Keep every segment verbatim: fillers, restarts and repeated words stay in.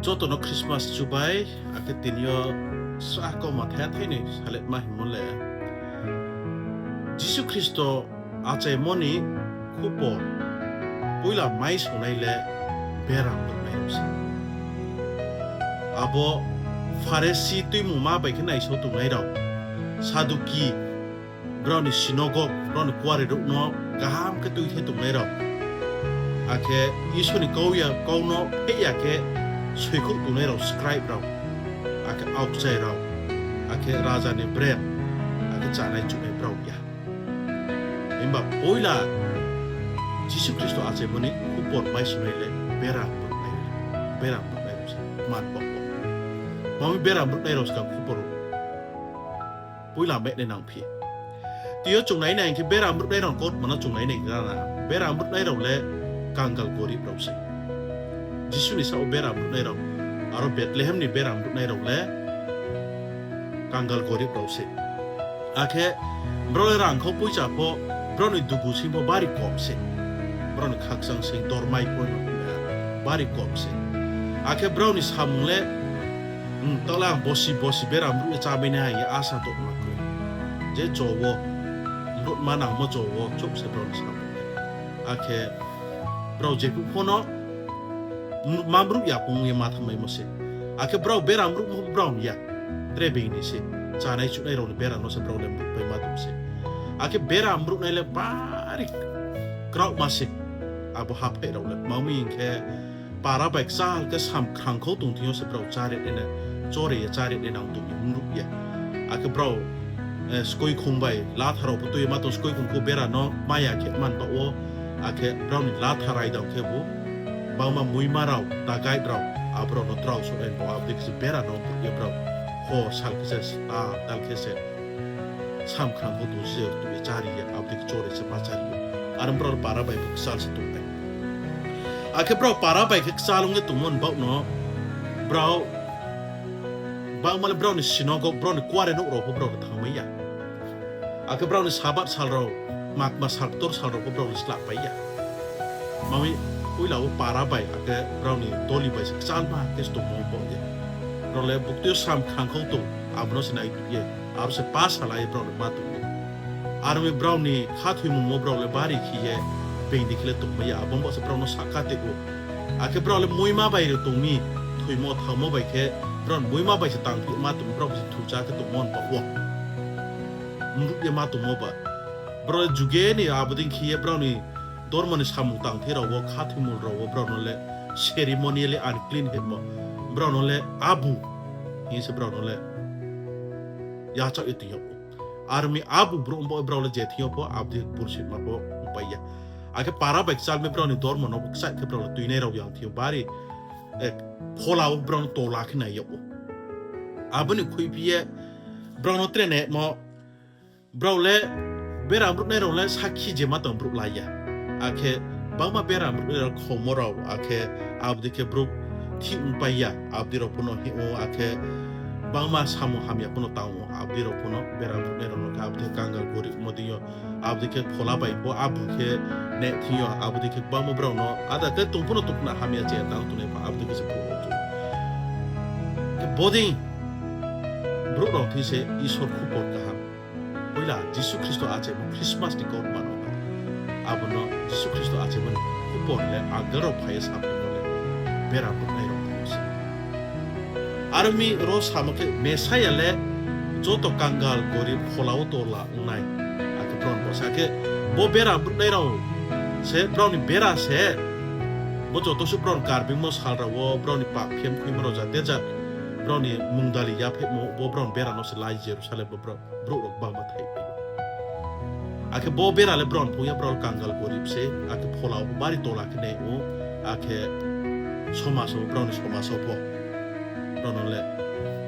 Joto no Christmas chubai, akhe tini yo sra kauma thaiha thainoi saletma hingmo le, Jisu Khristo achaimo ni khupor poila mai sonai le bera mruhnai rao se. Abo Pharisi tuimungma bai khe naisao tongnai rao, Saduki, brao ni sinagog, brao ni kuarenouh no kaham khe tuithe tongnai rao, akhe Isor ni kau ya, kau no pheh ya khe soikhouh tongnai rao, scribe rao, akhe aokchai rao, akhe raja ni brem, akhe chánai chuhnai brao ya. Himba poila Jisu Khristo achaimo ni khupor mai sonai le bera mruhnai, bera mruhnai rao se, man bo. Mami bera mruhnai rao skang khupor poila mai nai nangphi. Tini yo chung nai nai hing khe bera mruhnai rao ni kautma no chung nai nai rana. Bera mruhnai rao le kangal gorib rao se. Jisu ni saoh wo bera mruhnai rao, aro Bethlehem ni bera mruhnai rao le kangal gorib rao se. Akhe brao le rangkhau poicha pho, brao ni dugu sing pho bari kom se. Brao ni khakchang sing dormai pho no bari kom se. Akhe brao ni samung le, hmm, taoh le ang bosi bosi bera mruh ye chámai nai hing ye asa tongma kroi. Je cho wo, mruhma nangmo cho wo chouh se brao ni samung le. Akhe brao jephuh pho no, ma mruh ya phung ye ma thanngmaimo se. Akhe brao bera mruhmo brao ni ya. Tre being ni se. Chánai chuhnai rao ni bera no se brao le mruhpaima tong se. Akhe bera mruhnai le bari kraohma se. Abo haphaih rao le. Tma hing khe, para bai kchal khe sam khrangkhau tong thing yo se brao chári nai, chore ye chári nai nang tong mi mruh ye. Akhe brao, eh, skoikhong bai latha rao pho tui ye ma tong, skoikhong pho bera no maya khe man baoh wo, akhe brao ni latha raidao khebu, bangma muima rao, dagai rao, abrao no trao so nai bo, abo dei khe se bera no mruh ye brao, hor sal khe se, ah, tal khe se, sam khrangkhau tong se, tui ye chári ye, abo dei khe chore se ma chári ye. Aro brao le para bai pho kchal se tong nai. Akhe brao para bai khe kchal ong ye tongmo ni baoh no, brao, bangma le brao ni sinagog, brao ni kuarenouh rao pho brao le thanngmai ya. Akhe brao ni Sabath sal rao, makma sal ktor sal rao pho brao le slahpai ya. Mami, poila wo para bai, akhe brao ni doli bai se kchalma khe se tongmo baoh ye. Brao le buktui yo sam khrangkhau tong, abo no se nai ye, aro se pa sala ye brao le ma tong ye. Aro mi brao ni khathoimungmo brao le bari khe ye being di khe le tongmai ya, abo baoh se brao no sahka tei ou. Akhe brao le muima bai ro tong mi, thoimo thanngmo bai khe, brao ni muima bai se tang phi ma tong, brao bai se thucha khe tongmo ni baoh wo. Mruh ye ma tongmo ba. Brao le juge ni abo dei khe ye brao ni dormo ni samung tangthai rao wo, khathoimung rao wo brao no le ceremonially unclean hingmo. Brao no le abu hing se brao no le yachaoh ye tong yag ou. Aro mi abu brouh ongba brao le je thing yo pho abo dei pursuitma pho ongpai ya. Akhe para bai kchalmai brao ni dormo no kchaih khe brao le tuinai rao yang thing yo bari, eh, phola wo brao no tola khe nai yag ou. Abo ni khuiphi ye brao no tre nai mo, brao le bera mruhnai rao le sakhi je ma tong brouh la ya. Akhe bangma bera mruhnai rao khaumo rao, akhe abo dei khe brouh thih ongpai ya, abo dei rao pho no hing ou, akhe bangma samung hamya pho no tang ou, abo dei rao pho no bera mruhnai rao no khe abo dei khe kangal gorib mo dei yo, abo dei khe phola bai pho abu khe neh thing yo, abo dei khe bangma brao no ada khe tong pho no tongkhna hamya chaya tang tongnai pho abo dei khe se brouh rao tong. Khe bodei brouh rao thing se Isor khupor kaham. Poila Jisu Khristo achaimo Christmas ni kautma no, abo no Jisu Khristo achaimo ni khupor le angel rao phai ye saphimo le bera mruhnai rao phai se. Aro mi ro samo khe Mesia le joto kangal gorib phola wo tola ongnai. Akhe brao ni bo sa khe bo bera mruhnai rao se, brao ni bera se, bo joto suh brao ni karbingmo sal rao wo, brao ni pap khem khuimo rao jate jat, brao ni mungdali yaphaihmo, bo brao ni bera no se lai Jerusalem bo brao, brouh rao bangma thaipai ou. Akhe bo bera le brao ni phung ya, brao le kangal gorib se, akhe phola wo bari tola khe nai ou, akhe somas wo, brao ni somas wo pho brao no le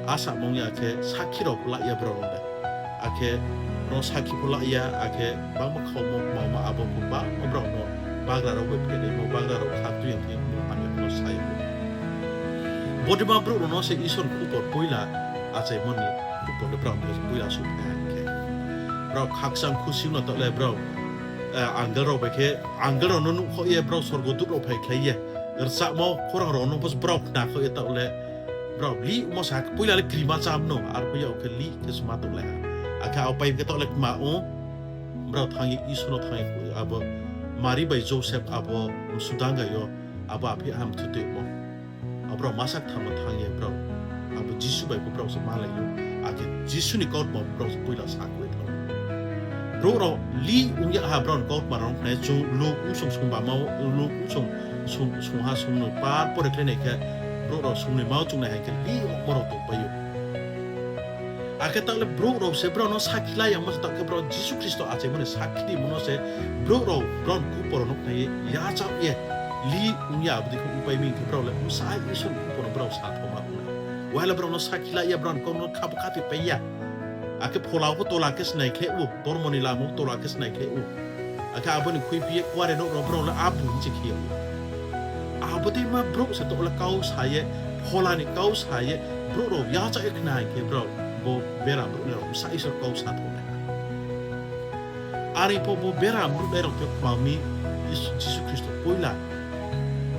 asa mong ya, akhe sakhi rao pho la ya brao no le. Akhe brao sakhi pho la ya, akhe bangma khaumo, mangma abo pho bangma brao no bagra rao bai phenaimo, bagra rao kha tui yang khe mung hamya pho no sa ya. Bodei ma brouh rao no se Isor ni khupor poila achaimo ni khupor le brao no poila souhphai ha hing khe, brao khakchang khusi no taoh le brao, eh, angel rao bai khe, angel rao no nuhkhaoh ye brao sorgodut rao phaikhlai ye, rchamo khorang rao no pho brao khna khaoh ye taoh le, brao lih ongmo sa khe poila le krima cham no, arphuh yag khe lih khe sma tonglai ha. Akhe abo pai khe taoh le kma ong, brao thanng ye Isor no thanng ye, abo Mari bai Joseph abo msudangai yo, abo apheih ham thutoimo. Abo brao masa ktham no thanng ye brao, abo Jisu bai pho brao se malai ou, akhe Jisu ni kautma brao se poila sa khe thanng ou. Brouh rao lih ong yag ha brao ni kautma rao no khna ye chung Luk bsung sung bama, Luk bsung sung, sungha sung no par pore khlai nai khe, brouh rao sung ni ma wo chung nai hai khe lih ongmo rao tongpai ou. Akhe taoh le brouh rao se brao no sakhi la yagmo se taoh khe brao Jisu Khristo achaimo ni sakhi rimo no se brouh rao brao ni khupor rao no khna ye yachaoh ye lih ong ya abo dei khe ongpai mi hing khe brao le bsa Isor ni khupor no brao sa thaoma ong nai. Uaha le brao no sakhi la ya, brao ni kau no kha pho khathoipai ya. Akhe phola wo pho tola khe snai khe ou, dormo ni lama wo tola khe snai khe ou. Akhe abo ni khuiphi ye kuarenouh rao brao le abu hing se khe yag ou. Abo dei ma brouh se taoh le kau sa ye, phola ni kau sa ye, brouh rao yachaoh ye khna hai khe brao, bo bera brouh ni rao bsa Isor kau sa thaonai ha. Are pho bo bera brouh nai rao khe kma mi, Is-, Jisu Khristo poila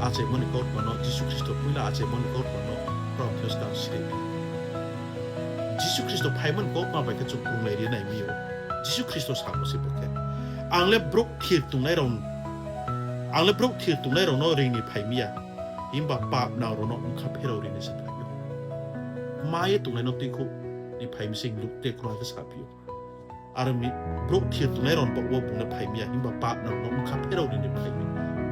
achaimo ni kautma no, Jisu Khristo poila achaimo ni kautma no brao khe skang sirei phi. Jisu Khristo phaimo ni kautma bai khe chung krunglai ri nai mi ou. Jisu Khristo samo se bo khe, ang le brouh thir tongnai rao, ang le brouh thir tongnai rao no reing ni phai mi ya, himba papnang rao no bkha pherao ri ni se phai ou. Ma ye tongnai no tuikhouh ni phai mi se hing Luk tre kroha khe saphi ou. Are mi brouh thir tongnai rao ni baoh wo bung le phai mi ya, himba papnang rao no bkha pherao ri ni phai mi.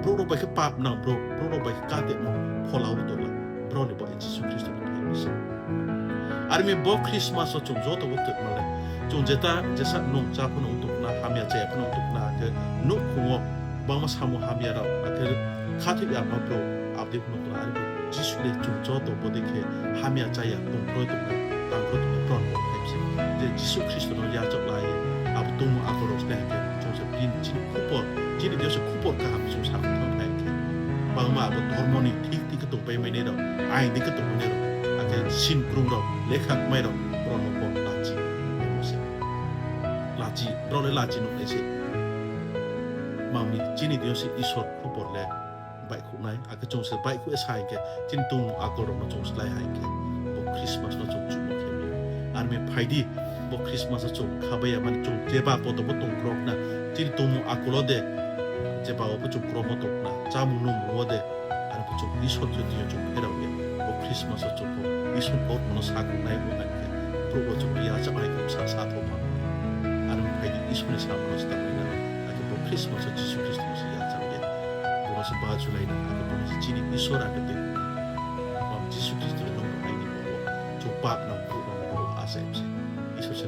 Brouh rao bai khe papnang brouh, brouh rao bai khe katemo phola wo tong la, brao ni baoh ye Jisu Khristo no phai mi se. Are mi bo Christmas wo chung joto wo tongma le, chung jeta jesa nung chá pho nung tong khna, hamya chaya pho nung tong khna, akhe nouhkhong wo bangma samung hamya rao, akhe khathoih yama brouh, abo dei pho nung tong khna. Are mi Jisu le chung joto bo dei khe hamya chaya tong kroi tong nai, tang kroi tong nai, brao no phai mi se. Je Jisu Khristo no yachaoh la ye, abo tongmung akol rao slái khe chung se bini chini khupor, chini deing yo se khupor kaham chung sa khe thanng phai khe, bangma abo dormo ni thik thik khe tongpai mai nai rao, ain dei khe tongpai nai rao, akhe sin krung rao, lekha kmai rao, brao no bo lachi nuhmo se. Lachi, brao le lachi nuh nai se. Mami chini deing yo se Isor khupor le baihkhouh nai, akhe chung se baihkhouh ye sa hing khe, chini tongmung akol rao no chung slái ha hing khe, bo Christmas no chung chumo khe mi. Are mi phai di, bo Christmas wo chung khabai ya mani chung jeba poto bo tong kro khna, chini tongmung akol wo de, jeba wo pho chung kromo tong khna, chámung nungmung wo de, are pho chung Isor thing yo chung pherao ye, bo Christmas wo chung pho Isor kautma no sa khe nai ong hai khe, brouh wo chung no yachaoh hai khe bsa sa thaoma. Are mi phai di Isor ni samung no se tang nai, akhe bo Christmas wo Jisu Khristo no se yachaoh ye, bo no se bajulai nai, akhe bo no se chini Isor akhe tei, Jisu Khristo le nung aini bo wo, chung papnang brouh rao no bo wo achai mi se. Isor se